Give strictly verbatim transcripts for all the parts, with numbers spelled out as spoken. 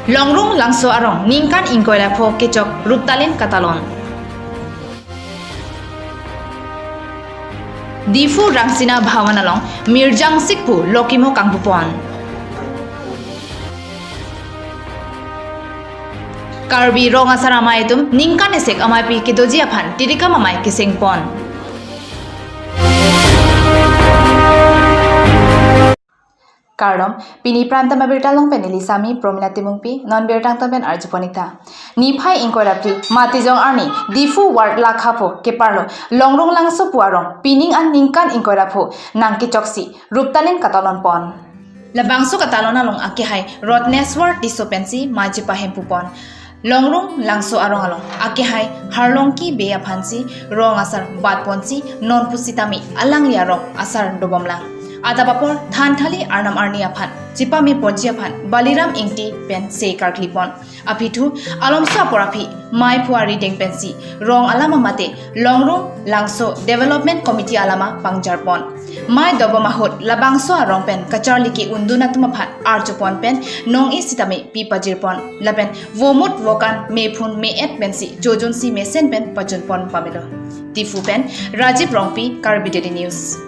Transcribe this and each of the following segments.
Longrung Langso arong ningkan ingkoi ra pho kechok ruptalin katalon. Diphu Rangsina Bhawan along Mirjang Sikpu lokimo kangpupon. Karbi Rong Asar Amei atum ningkan esek ameipi kedoji aphan tirikam amei kesengpon. Kardom, pini Prime Time abirta along pen neli Sami Promina Timungpi, non birta angton pen arjupon ik tha. Niphai ingkoi ra phli, Matijong arni, Diphu Ward Lakha pho keparlo, Longrung Langso pu arong, pining an ningkan ingkoi ra pho nangkechoksi, ruptalin katalonpon. Labangso katalon along akehai Rotneswar Tisso pensi mei chepahempupon. Longrung Langso arong along akehai Harlongki Bey aphansi rong asar batponsi non pusitame alangli arong asar dobomlang. Adap apor thanthali arnam arni aphan chepameponji aphan Baliram Ingti pen sei karklipon. Aphi thu alomso apor aphi mei phu arideng pensi rong alama mate Longrung Langso Development Committee alama pangjarpon. Mei dobom ahut labangso arong pen kacharli ke-undun atum aphan arjupon pen nong-e sitame pi pajirpon. Lapen vomut vokan mephun me-et pensi chojunsi mesen pen pajunpon pamelo. Diphu pen Rajiv Rongpi, Karbi Daily News.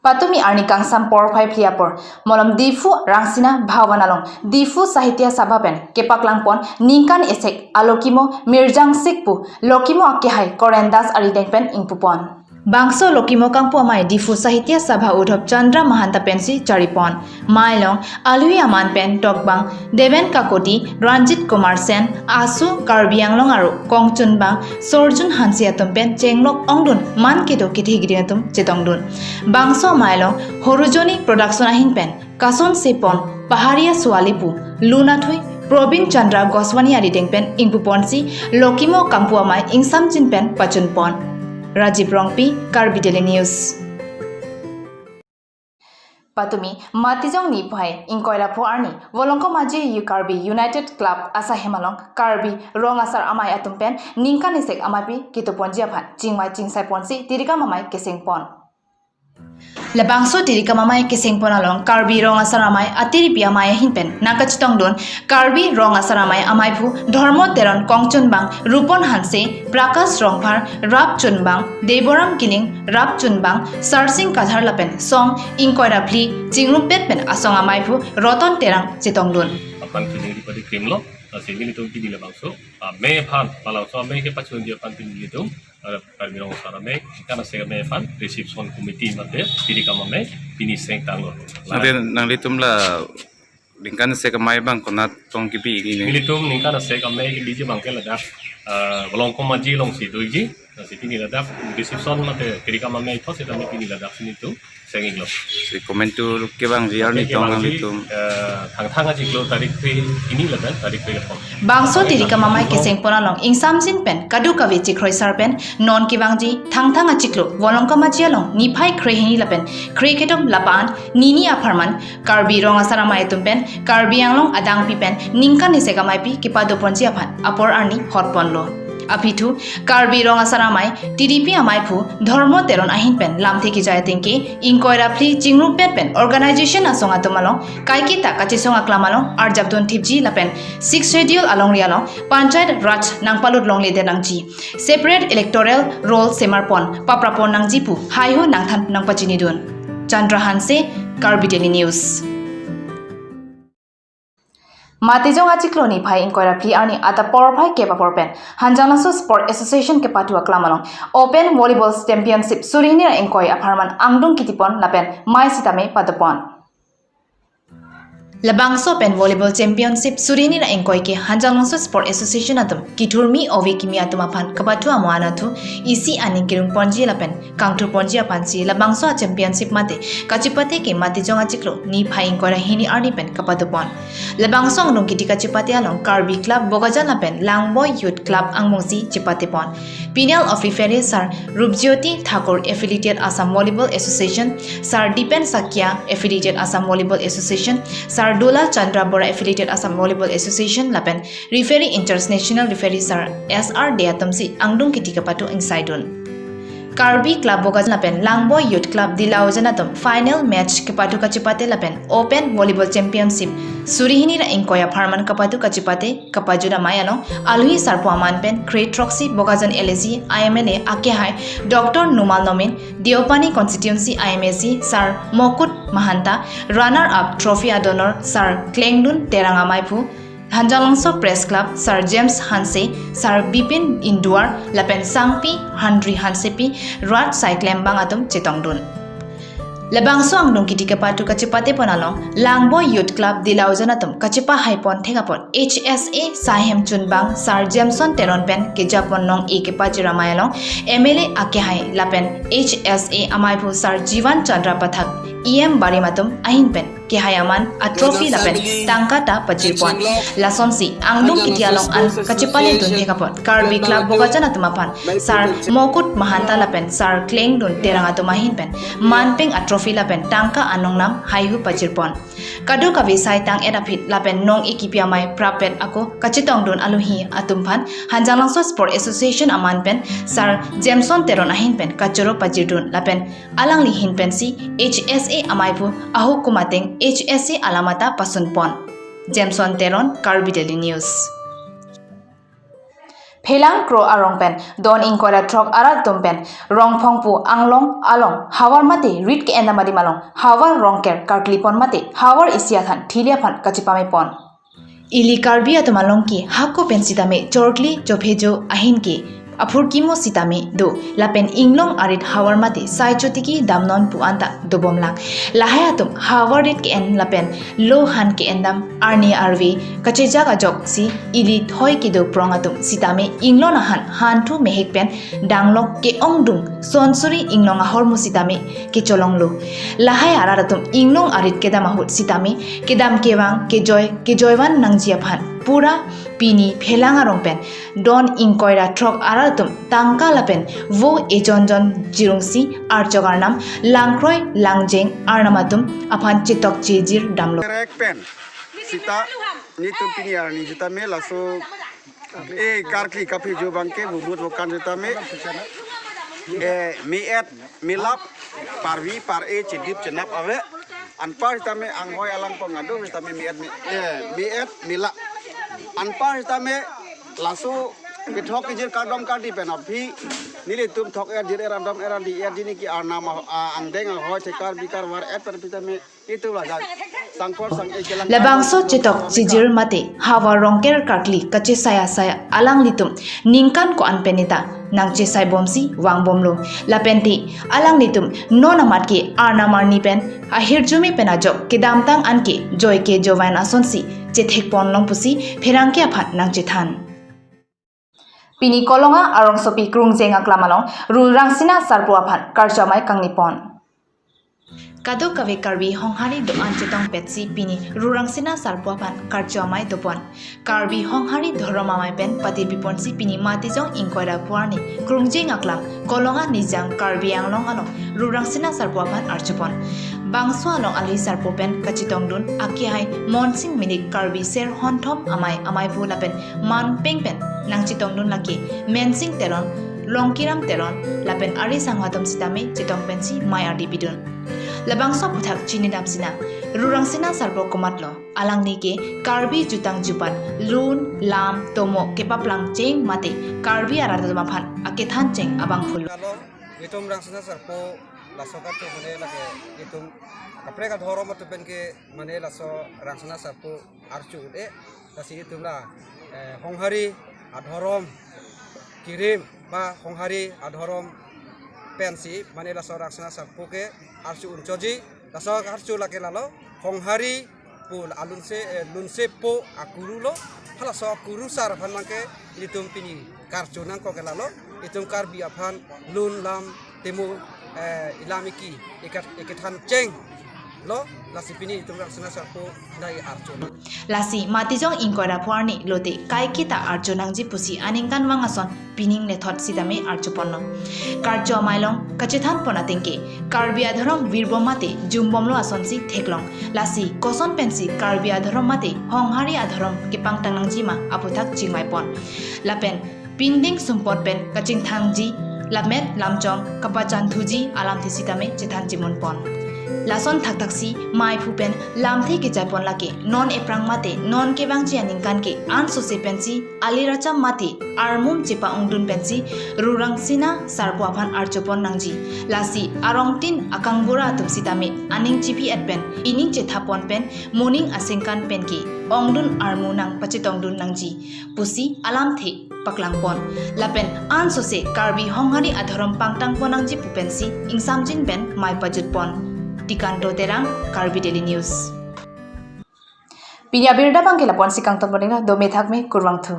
Patumi arni kangsam porphai phli apor, malom Diphu Rangsina Bhawan along Diphu Sahitya Sabha pen kepaklangpon ningkan esek alokimo Mirjang Sikpu lokimo akehai Koren Das arideng pen ingpupon. Bangso lokimo kangpu amei Diphu Sahitya Sabha Udhop Chandra Mahanta pensi charipon. Mei along alui aman pen tokbang Deben Kakoti, Ranjit Kumar Sen, AASU, Karbi Anglong aro kongchunbang Sorjun Hanse atum pen chenglok ongdun man kedo kethe gidin atum chetongdun. Bangso mei along Horujoni Production ahin pen Kason Sepon, Paharia Suali pu, Luna Thui, Probin Chandra Goswami arideng pen ingpuponsi lokimo kangpu amei ingsamjin pen pachunpon. Rajiv Rongpi, Karbi Daily News. Patumi, Matijong niphai ingkoi ra pho arni, Volongkom Aji Karbi United Club asahem along Karbi Rong Asar Amei atum pen ningkan esek ameipi ketoponji aphan chingmei chingsaiponsi tirikam amei kesengpon. Labangso tirikam amei kesengpon along Karbi Rong Asar Amei atiripi amei ahin pen nangkachetongdun Karbi Rong Asar Amei ameiphu Dhormo Teron, kongchunbang Rupon Hanse, Prakash Rongphar, rapchunbang Deboram Killing, rapchunbang Sarsing Kathar lapen song ingkoi ra phli chingrumpet pen asong ameiphu Roton Terang chetongdun. Aphan kini di padi krimlo, lasi nelitum pini labangso amei aphan, labangso amei kepachunji aphan pini nelitum, eh, Karbi Rong Asar Amei, ningkan esek amei aphan reception committee mate tirikam amei pini sengtanglo. Ade nanglitum la ningkan esek amei abang konat tong kebi ini ne? Nelitum ningkan esek amei kebiji abang ke ladak, eh, Volongkom Aji alongsi doji. Lasi pini ladak reception mate tirikam amei thot sitame pini ladak si nelitum seng-iklo. Si komentu kevangji arni tong kevangji, nanglitum, eh, Thangthang achiklo tarik kre-hini lapen tarik krepho. Bangso tirikam amei kesengpon along ingsamjin pen kadokave chikroisar pen non kevangji Thangthang achiklo Volongkom Aji along niphai kre-hini lapen kre-kethom lapu-an nini apharman Karbi Rong Asar Amei atum pen Karbi Anglong adangpi pen ningkan esek ameipi kepadoponji aphan apor arni hotponlo. Aphi thu Karbi Rong Asar Amei tiripi ameiphu Dhormo Teron ahin pen lamthe kejai atengke ingkoi ra phli chingrumpet pen organization asong atum along kaiketa kachesong aklam along arjapdun thipji lapen Sixth Schedule alongri along Panchayat Raj nangpalut longledet nangji, separate electoral roll semarpon paprapon nangji pu haihu nangthan nangpachinidun. Chandra Hanse, Karbi Daily News. Matijong achiklo niphai ingkoi ra phli arni adap porphai kep apor pen Hanjanglangso Sport Association kepatu aklam along Open Volleyball Championship suri hini ra ingkoi apharman angdung kitipon lapen mei sitame padopon. Labangso Open Volleyball Championship suri hini ra ingkoi ke Hanjanglangso Sport Association atum kithurmi ove kimi atum aphan kapathu amo anatthu isi aning kerungponji lapen kangthurponji aphansi labangso a-championship mate kachepate ke Matijong achiklo niphai ingkoi ra hini arni pen kapatupon. Labangso angdung kiti kachepate along Karbi Club Bokajan lapen Langboi Youth Club angbongsi chepatepon. Panel of referee Sir Rupjyoti Thakur, affiliated Assam Volleyball Association, Sir Dipen Sakya, affiliated Assam Volleyball Association, Sir Dola Chandra Bora, affiliated Assam Volleyball Association, lapen referee in charge national referee Sir S R De atumsi angdung kiti kapatu ingsaidun. Karbi Club Bokajan lapen Langboi Youth Club Dilaujan atum final match kepatu kachepate lapen Open Volleyball Championship suri hini ra ingkoi apharman kepatu kachepate kepajut amei along alwi sarpo aman pen kre throksi Bokajan L A C I M L A akehai Doctor Numal Momin, Deopani Constituency I M A C Sar Mokut Mahanta, runner up trophy adonor Sar Klengdun Terang amaiphu, Hanjanglangso Press Club Sar James Hanse, Sar Bipin Induar lapen Sangpi Handri Hansepi rat saiklembang atum chetongdun. Labangso angdung kiti kepatu kachepate pon along Langboi Youth Club Dilaujan atum kachepahai pon thek apot H S A saihem chunbang Sar Jameson Teron pen kejapon nong-e kepajir amei along M L A akehai lapen H S A amaiphu Sar Jivan Chandra Pathak, E M Barim atum ahin pen kehai aman a trophy lapen tangka ta pajirpon. Lasonsi angdung kiti along an kachepalengdun thek apot Karbi Club Bokajan atum aphan Sar Mokut Mahanta lapen Sar Klengdun Terang atum ahin pen manpeng a trophy lapen tangka anong nam haihu pajirpon. Kadokave sai tang-et aphi lapen nong-e kipi amei prapet ako kachetongdun alwi atum aphan Hanjanglangso Sport Association aman pen Sar Jameson Teron ahin pen kachoro pajirdun lapen alangli ahin pensi H S A amaiphu ahukum ateng H S A alamata pasunpon. Jameson Teron, Karbi Daily News. Phelang Kro arong pen don ingkoi ra throk arat atum pen Rongphongpu Anglong along havar mate rit ke-endam adim along havar rongker karklipon mate havar isi athan thili aphan kachepamepon. Ili Karbi atum along ke hako pen sitame chorkli chophejo ahin ke aphurkimo sitame do lapen inglong arit havar mate sai chotiki damnon pu anta dobomlang. Lahai atum havar rit ke-en lapen lo han ke-endam arni arve kachejak ajoksi ili thoi kedo prong atum sitame inglong ahan hanthu mehek pen danglok ke-ongdung sonsuri inglong ahormu sitame kecholonglo. Lahai arat atum inglong arit kedam ahut sitame kedam kevang kejoi kejoivan nangji aphan pura pini Phelang arong pen don ingkoi ra throk arat atum tangka lapen vo ejon jon jirungsi archok arnam langkroi langjeng arnam atum aphan chetok chejir damlo. Rek pen sita nitum pini arni sitame laso e karkli kaphejo abangke bubut bokan sitame e me-et melap parvi par-e chedip chenap ave. Anpar sitame anghoi alang pong ado sitame me-et me, eh, me-et melap. Anpar sitame laso kethok kejir kardom kardi pen aphi nelitum thok-er jir-er adom-er adi-er jini ke arnam a, a, angdeng ahoi thekar bikar var-et pen sitame itum lajak sangkor sang-e kelang. Labangso chetok chejir mate havar rongker karkli kachesai asai alanglitum ningkan ko-an pen neta nangchesai bomsi vangbomlo. Lapente alanglitum non amat ke arnam arni pen ahirjume pen ajok kedamtang anke joi ke jovan asonsi chethekpon long pusi pherangke aphan nangchethan. Pini Kolonga arongsopi Krungjeng aklam along Ru Rangsina Sarpo aphan karcho amei kangnipon. Kadokave Karbi Honghari do-an chetongpetsi pini Ru Rangsina Sarpo aphan karcho amei dopon. Karbi Honghari dhorom amei pen patirpiponsi pini Matijong ingkoi ra pho arni Krungjeng aklam Kolonga Nijang Karbi Anglong along Ru Rangsina Sarpo aphan archopon. Bangso along alwi sarpo pen kachetongdun akehai Monsing Milik Karbi Ser Honthom amei amaiphu lapen manpeng pen nangchetongdun lake Mensing Teron, Longkiram Teron lapen ari sangho atum sitame chetong pensi mei ardi pidun. Labangso aphuthak chinidam sinang Ru Rangsina Sarpo komatlo, alangli ke Karbi jutang jupat lun lam tomo kepaplang cheng mate Karbi arat atum aphan akethan cheng abangphulo. Alo, itum Rangsina Sarpo laso karcho mane lake itum kaprek adhorom atum pen ke mane laso Rangsina Sarpo archo un-e, lasi itum la, eh, Honghari adhorom kirim ba Honghari adhorom pensi mane laso Rangsina Sarpo ke archo unchoji. Laso archo lake lalo Honghari pu alunse, eh, lunsepo akuru lo, halaso akuru sar aphan abangke itum pini karcho nangkok ke lalo, itum Karbi aphan lun lam temo, eh, ilam iki ikat ikethan cheng lo, lasi pini itum Rangsina Sarpo dai archo nang. Lasi Matijong ingkoi ra pho arni lote kaiketa archo nangji pusi aningkanvang ason pining nethot sitame archoponlo. Karcho amei along kachethanpon ateng ke Karbi adhorom virbom mate jumbomlo asonsi theklong. Lasi koson pensi Karbi adhorom mate Honghari adhorom kepangtang nangji ma aphuthak chingvaipon. Lapen pindeng sumpot pen kachingthangji lammet lamchong kapachanthuji alamthe sitame chethan chimun pon. Lason thakthaksi maiphu pen lamthe kechai pon lake non ephrang mate non kevangji aningkan ke ansose pensi ali racham mate armum chepa-ongdun pensi Rurang Sina Sarpo aphan archopon nangji. Lasi arongtin akangbura atum sitame aning chipi-et pen ining chethapon pen moning asengkan penke ongdun armu nangpachetongdun nangji pusi alamthe paklangpon. Lapen ansose Karbi Honghari adhorom pangtangpon nangji pu pensi ingsamjin pen mai pajutpon. Dikanto Terang, Karbi Daily News. Pini abirta abangke lapu-ansi kangton pon-iknang, dome thakme, kurvangthu.